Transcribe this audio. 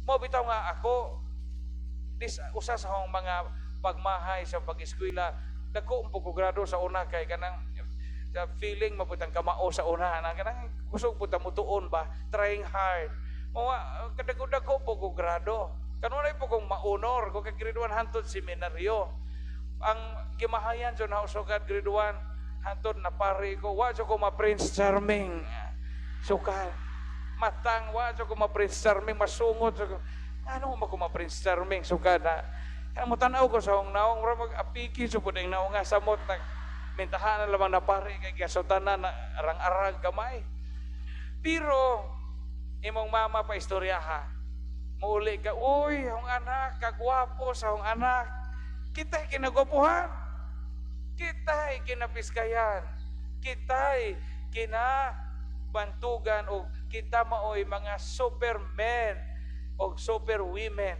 Mao bitaw nga ako this usa sa akong mga pagmahay sa pag-eskwela, dako po ko grado sa una kay kanang sa feeling maputang kamao sa una na kanang kusog pud ta mutuon ba, trying hard mo, kadako-dako po ko grado. Kanunay po kong ma-honor ko kay grade 1 hantod seminaryo. Ang gimahayan jud na sukad grade 1 hantod na pare ko, wa jud ko ma Prince Charming. Sukad matang wa jud ko ma Prince Charming, masungot jud ko. Ano mo ko ma Prince Charming sukad na kaya mo tan-aw ko sa akong naong, mura mag apiki jud pud ang naong nga samot na mintahan na lamang na pare kay gasutanan na arang-arang gamay. Pero imong mama pa istorya ha. Muuli ka, "Uy, akong anak, kagwapo sa akong anak." Kita'y kinagwapuhan. Kita'y kinapiskayan. Kita'y kinabantugan o kita maoy mga supermen o superwomen.